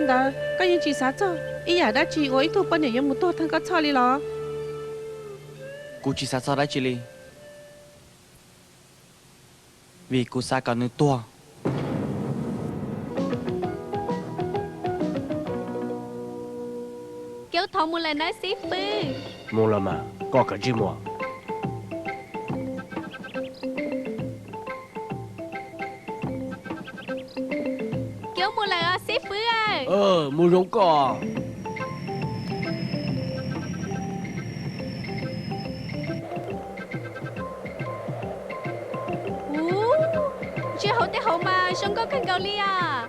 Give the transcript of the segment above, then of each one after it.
Ntawd koj yeej tsis xav txog ib yam dab tsi uas ib tug poj niam yuav mus tuag thawj koj txhoj li los? Kuv tsis xav txog dab tsi li, vim kuv xav kom nws tuag. Kev thov mus lawm nawb xib fwb. Mus los mas, koj kav tsij mus. Kev mus lawm os xib fwb. Mus zoo koj. Ub, ntsia hauv tej hauv mas zoo nkauj kawg nkaus li os.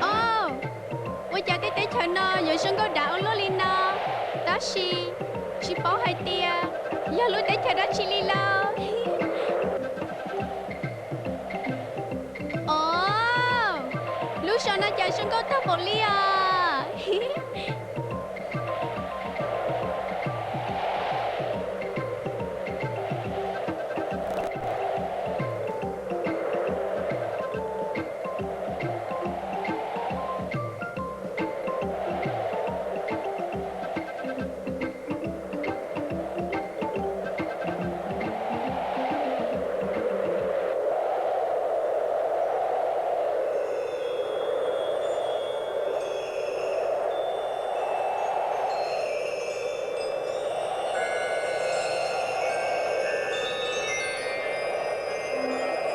Os, ua cas tej teb chaws no yuav zoo nkauj dav ua luaj li no, tab sis tsis paub hais tias yog lub teb chaws dab tsi li lauj. Os, lub zos no cas zoo nkauj tag npaum li os.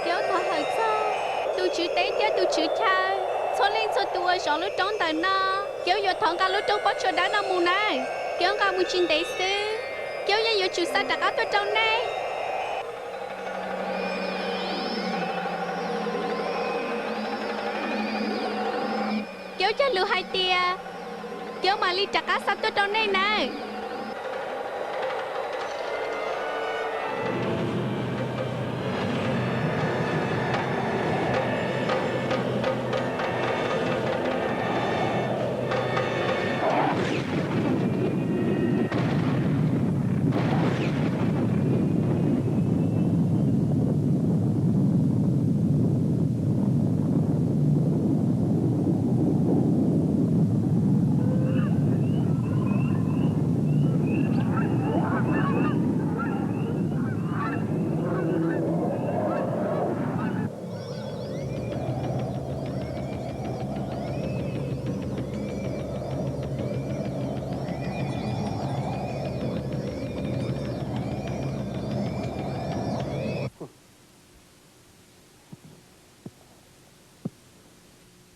Kev thov hawm txog tus tswv teb thiab tus tswv chaw, txhua leej txhua tus uas zov lub roob ntawm no, Kev yuav thov nqa lub roob pob tsuas dawb no mus nawb. Kev nqa mus tsis ntev xwb, Kev yeej yuav tsum xa rov qab tuaj rau nej. Kev cog lus hais tias Kev mam li rov qab xa tuaj rau nej nawb.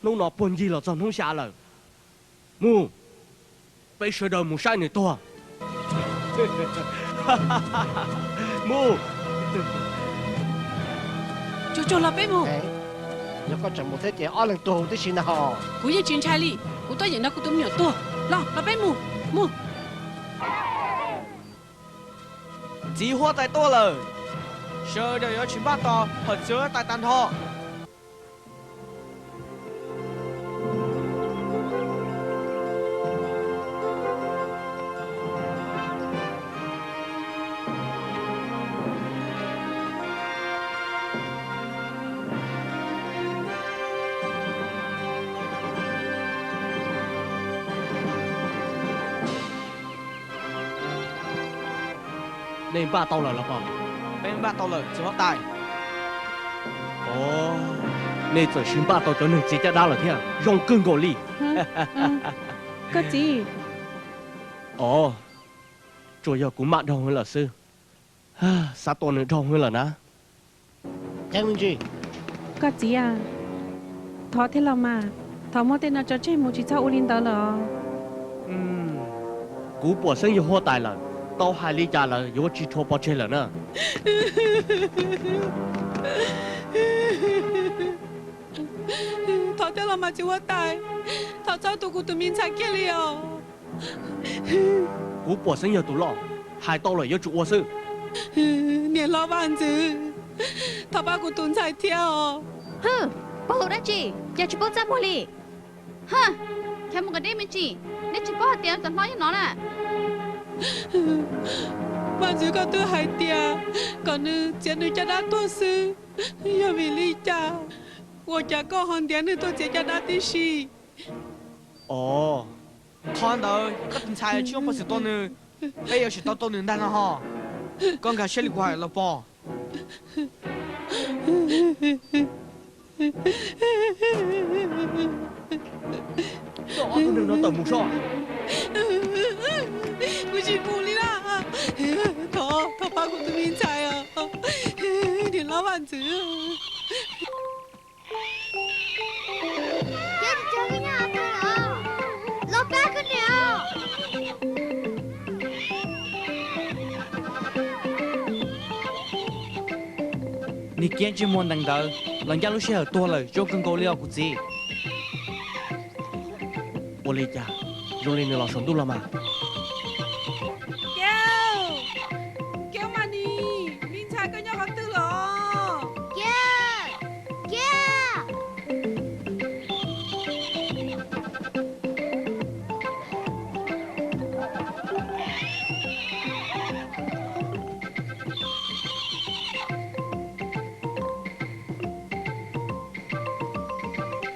Hnub no puag ncig los txog hnub xya lawm. Mus, peb sawv daws mus saib nws tuag. Mus. Tsuag tsuag los peb mus. Yog koj tseem mus thiab ces ob leeg tuag huv tib si ntag hos. Kuv yeej tsis ntshai li, kuv twb yeem nrog kuv tus me nyuam tuag. Los, los peb mus, mus. Txiv huab tais tuaj lawm, sawv daws yuav tsis npaj tos hawm txiv huab tais tag nrho. Nej npaj tau lawm los pog? Peb npaj tau lawm txiv huab tais. Os, nej txawm sis npaj tau cov neeg txiv caj dab lawm thiab, zoo kawg nkaus li. Koj txiv. Os, tsuas yog kuv maj dhau heev lawm xwb, xav tua nws dhau heev lawm na. Koj txiv a, thov thiab los mas, thov muab tej no tso tseg mus, tsis txhob ua li ntawd lawm os. Kuv puas xeeb yog huab tais lawm, tau hais li cas lawm yuav tsis rhuav pov tseg lawm na. Thov thiab los mas txiv huab tais, thov txhob tu kuv tus me ntxhais kiag li os. Kuv puas xeeb yog tus loj, hais tau lawm yuav tsum ua xwb. Niam hlob Vaj Ntxwv, thov pab kuv tus ntxhais thiab os. Hwj, paub hais dab tsi, cas tsis paub txaj muag li. Hwj, khiav mus kom deb me ntsis, neb tsis paub hais tias txoj hmob yog no na. Vaj Ntxwv, koj twb hais tias kom nws txiav nws caj dab tuag xwb, yog vim li cas? Ua cas koj ho ntiav nws tuaj txiav caj dab tib si? Os, qhov ntawd koj tus ntxhais tsis muaj peev xwm tua nws, peb yuav tsum tau tua nws ntag no ho. Koj nkag siab li kuv hais los pog. Koj ob tug neeg no tawm mus soj. Kuv tsis mus li na. Thov, thov pab kuv tus me ntxhais os, niam hlob Vaj Ntxwv. Niag kiab ntsej muag nees ntawd los ncaj lub sij hawm tuag lawm, zoo kawg nkaus li os kuv txiv. Ua li cas zoo li nws los saum ntuj los mas? Kiab, Kiab Mas Nis, me ntxhais koj nyob qhov twg los? Kiab, Kiab.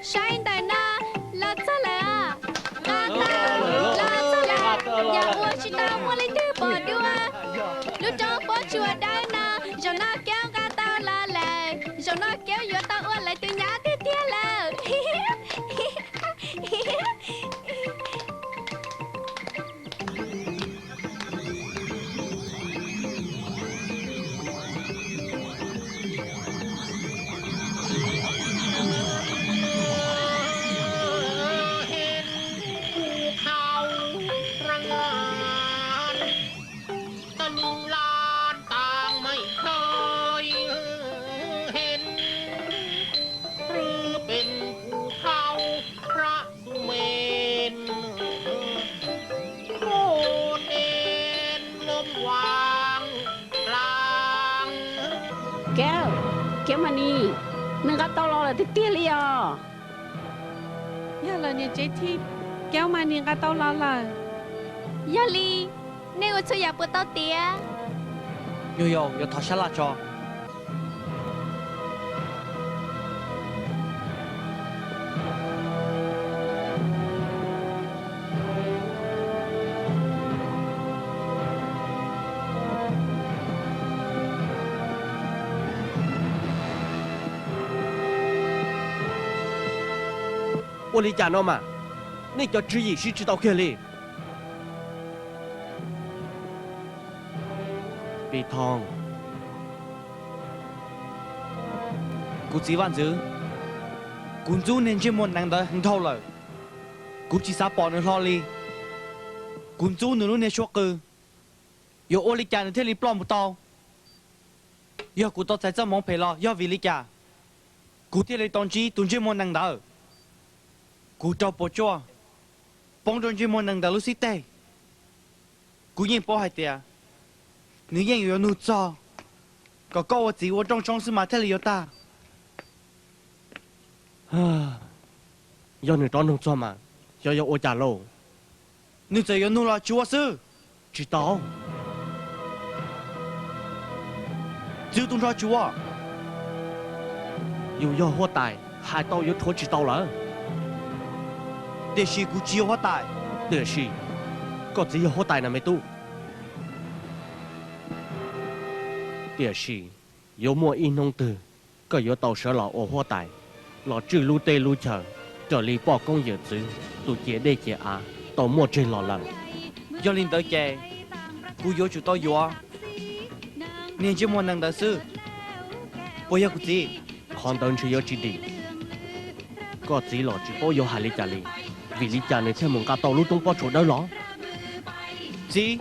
Saib ntawm no, los txog lawm. Nqa tau, los txog lawm. Yam ua tsis tau muaj leej twg pom dua. Lub roob pob tsuas dawb no, zaum no Kiab nqa tau los lawm. Zaum no Kiab yuav tau ua lawv tus nyab tiag tiag lawm. Kiab, Kiab Mas Nis, nws nqa tau los lawm tiag tiag li os. Yog lawm niam tsev thib, Kiab Mas Nis nqa tau los lawm. Yog li, nej ua txhua yam puas tau tiav? Nyuag yaus, yuav thov sab laj tso. Ua li cas no mas, nej cov tswv yim siv tsis tau kiag li. Pis Thoo, kuv txiv Vaj Ntxwv, kuv ntxub niag ntsej muag neev ntawd heev dhau lawm. Kuv tsis xav pom nws hlo li. Kuv ntxub nws lub niag suab qw. Yuav ua li cas nws thiaj li ploj mus tau? Yog kuv tau txais txoj hmoov phem los yog vim li cas kuv thiaj li tau ntsib tus ntsej muag nees ntawd? Kuv raug puas tsuaj poob rau ntsej muag nees ntawd lub xib teg. Kuv yeej paub hais tias nws yeej yuav nug txog kom koj ua txiv ua rooj tshoob xwb mas thiaj li yuav tag. Yog nws rov nug txog mas xyov yuav ua cas lauj. Nws txawm yuav nug los tsuav xwb. Tsis tau. Txwv tus nrho tsuav. Yus yog huab tais, hais tau yuav rhuav tsis tau lawm. Tiam sis kuv tsis yog huab tais. Tiam sis koj txiv yog huab tais na me tub. Tiam sis yuav muaj ib hnub twg koj yuav tau sawv los ua huab tais, los tswj lub teb lub chaw raws li poj koob yawm txwv tus ciav dej ciav av tau muaj tseg los lawm. Yog li ntawd ces kuv yuav tsum tau yuav niag ntsej muag nees ntawd xwb, puas yog kuv txiv? Qhov ntawd ntshe yuav tsis dim. Koj txiv los tsis paub yuav hais li cas li, vim li cas nws thiaj mus nqa tau lub roob pob tsuas dawb los? Txiv,